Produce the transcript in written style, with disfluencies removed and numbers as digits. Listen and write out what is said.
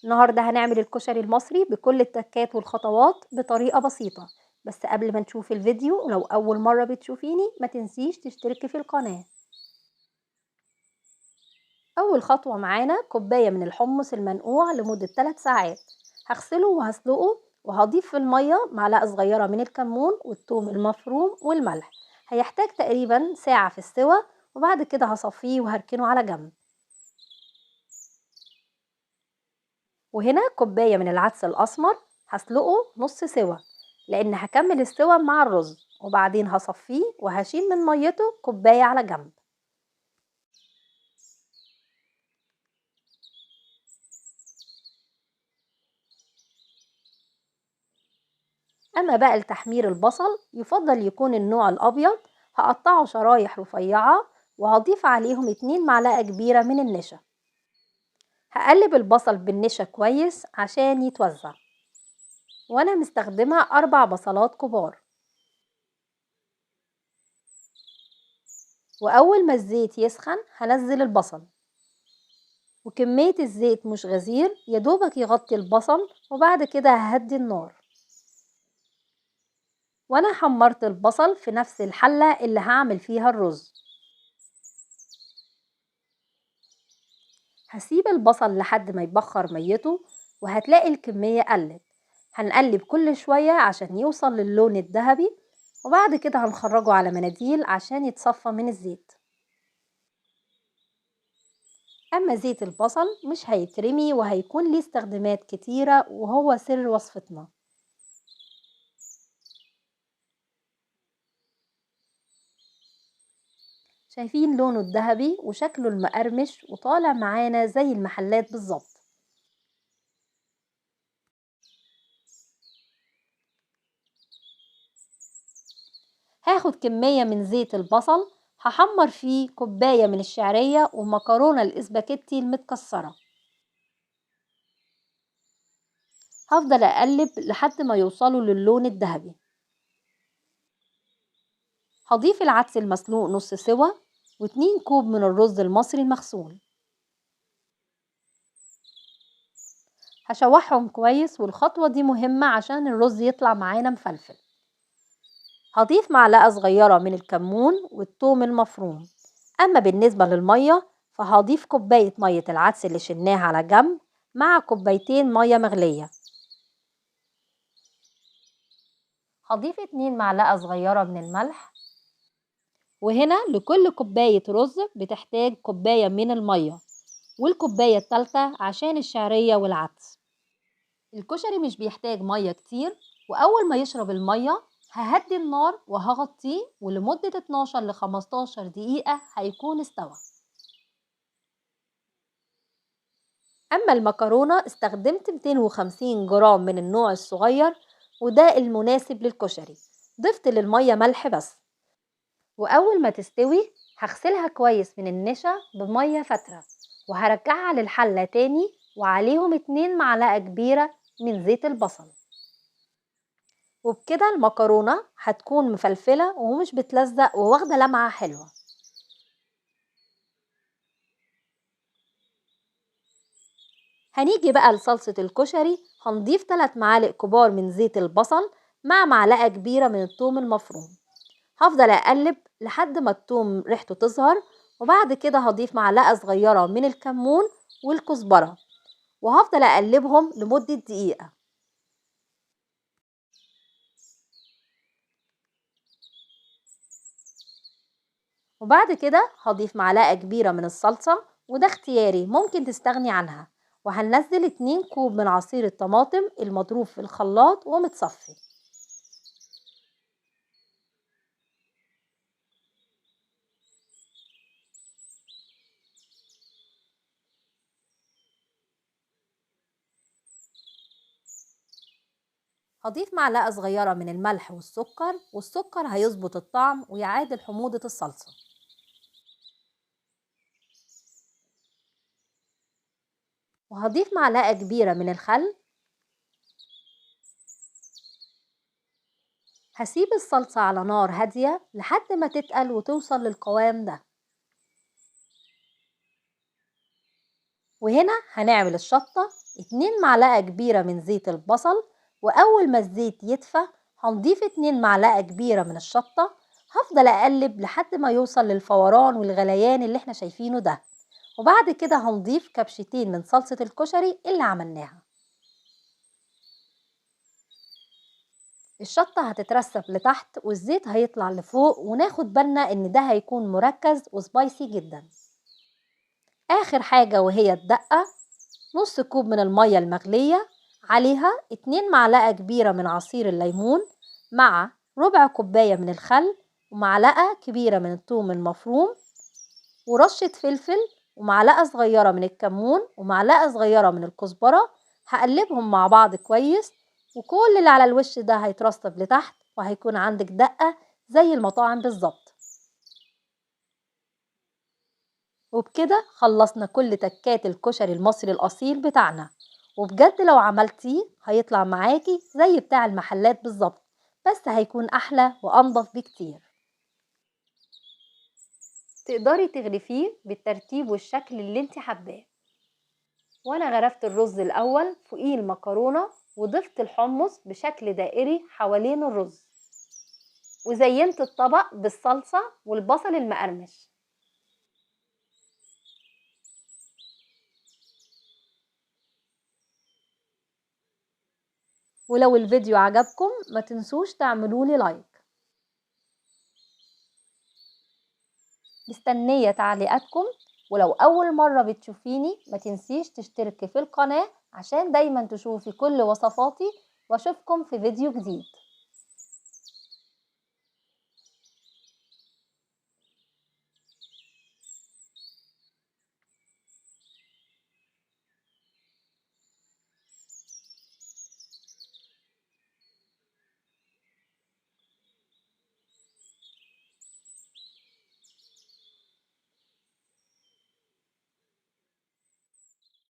النهاردة هنعمل الكشري المصري بكل التكات والخطوات بطريقة بسيطة. بس قبل ما نشوف الفيديو، لو أول مرة بتشوفيني ما تنسيش تشتركي في القناة. أول خطوة معانا كوباية من الحمص المنقوع لمدة 3 ساعات، هغسله وهسلقه وهضيف في المية معلقة صغيرة من الكمون والثوم المفروم والملح. هيحتاج تقريبا ساعة في السوى، وبعد كده هصفيه وهركنه على جنب. وهنا كوباية من العدس الأسمر هسلقه نص سوا لأن هكمل السوا مع الرز، وبعدين هصفيه وهشيل من ميته كوباية على جنب. أما بقى لتحمير البصل، يفضل يكون النوع الأبيض، هقطعه شرايح رفيعة وهضيف عليهم 2 معلقة كبيرة من النشا. هقلب البصل بالنشا كويس عشان يتوزع، وأنا مستخدمة 4 بصلات كبار. وأول ما الزيت يسخن هنزل البصل، وكمية الزيت مش غزير، يدوبك يغطي البصل، وبعد كده ههدي النار. وأنا حمرت البصل في نفس الحلة اللي هعمل فيها الرز. هسيب البصل لحد ما يبخر ميته، وهتلاقي الكمية قلت. هنقلب كل شوية عشان يوصل للون الذهبي، وبعد كده هنخرجه على مناديل عشان يتصفى من الزيت. أما زيت البصل مش هيترمي وهيكون ليه استخدامات كتيرة، وهو سر وصفتنا. شايفين لونه الذهبي وشكله المقرمش وطالع معانا زي المحلات بالظبط. هاخد كمية من زيت البصل هحمر فيه كوباية من الشعرية ومكرونة الاسباجيتي المتكسرة. هفضل اقلب لحد ما يوصلوا للون الذهبي. هضيف العدس المسلوق نص سوا و2 كوب من الرز المصري المغسول. هشوحهم كويس، والخطوة دي مهمة عشان الرز يطلع معانا مفلفل. هضيف معلقة صغيرة من الكمون والثوم المفروم. أما بالنسبة للمية فهضيف كوباية مية العدس اللي شلناها على جنب مع كوبايتين مية مغلية. هضيف 2 معلقة صغيرة من الملح. وهنا لكل كوباية رز بتحتاج كوباية من المية، والكوباية التالتة عشان الشعرية والعدس. الكشري مش بيحتاج مية كتير، وأول ما يشرب المية ههدي النار وهغطيه، ولمدة 12 ل 15 دقيقة هيكون استوى. أما المكرونة استخدمت 250 جرام من النوع الصغير، وده المناسب للكشري. ضفت للمية ملح بس. وأول ما تستوي هغسلها كويس من النشا بمية فترة، وهرجعها للحلة تاني، وعليهم 2 معلقة كبيرة من زيت البصل. وبكده المكرونة هتكون مفلفلة ومش بتلزق وواخدة لمعة حلوة. هنيجي بقى لصلصة الكشري. هنضيف 3 معالق كبار من زيت البصل مع معلقة كبيرة من الثوم المفروم. هفضل اقلب لحد ما الثوم ريحته تظهر، وبعد كده هضيف معلقة صغيرة من الكمون والكزبرة، وهفضل اقلبهم لمدة دقيقة. وبعد كده هضيف معلقة كبيرة من الصلصة، وده اختياري ممكن تستغني عنها. وهننزل 2 كوب من عصير الطماطم المضروب في الخلاط ومتصفي. هضيف معلقة صغيرة من الملح والسكر، والسكر هيظبط الطعم ويعادل حموضة الصلصة. وهضيف معلقة كبيرة من الخل. هسيب الصلصة على نار هادية لحد ما تتقل وتوصل للقوام ده. وهنا هنعمل الشطة. 2 معلقة كبيرة من زيت البصل، وأول ما الزيت يدفى هنضيف 2 معلقة كبيرة من الشطة. هفضل أقلب لحد ما يوصل للفوران والغليان اللي احنا شايفينه ده، وبعد كده هنضيف كبشتين من صلصة الكشري اللي عملناها. الشطة هتترسب لتحت والزيت هيطلع لفوق، وناخد بالنا ان ده هيكون مركز وسبايسي جدا. اخر حاجة وهي الدقة، نص كوب من المية المغلية عليها 2 معلقة كبيرة من عصير الليمون مع ربع كوباية من الخل ومعلقة كبيرة من الثوم المفروم ورشة فلفل ومعلقة صغيرة من الكمون ومعلقة صغيرة من الكزبرة. هقلبهم مع بعض كويس، وكل اللي على الوش ده هيترصب لتحت وهيكون عندك دقة زي المطاعم بالظبط. وبكده خلصنا كل تكات الكشري المصري الأصيل بتاعنا، وبجد لو عملتيه هيطلع معاكي زي بتاع المحلات بالظبط، بس هيكون أحلى وأنضف بكتير. تقدري تغرفيه بالترتيب والشكل اللي انت حباه. وانا غرفت الرز الأول فوقيه المكرونة وضفت الحمص بشكل دائري حوالين الرز، وزينت الطبق بالصلصة والبصل المقرمش. ولو الفيديو عجبكم ما تنسوش تعملولي لايك. مستنية تعليقاتكم، ولو أول مرة بتشوفيني ما تنسيش تشتركي في القناة عشان دايما تشوفي كل وصفاتي، واشوفكم في فيديو جديد.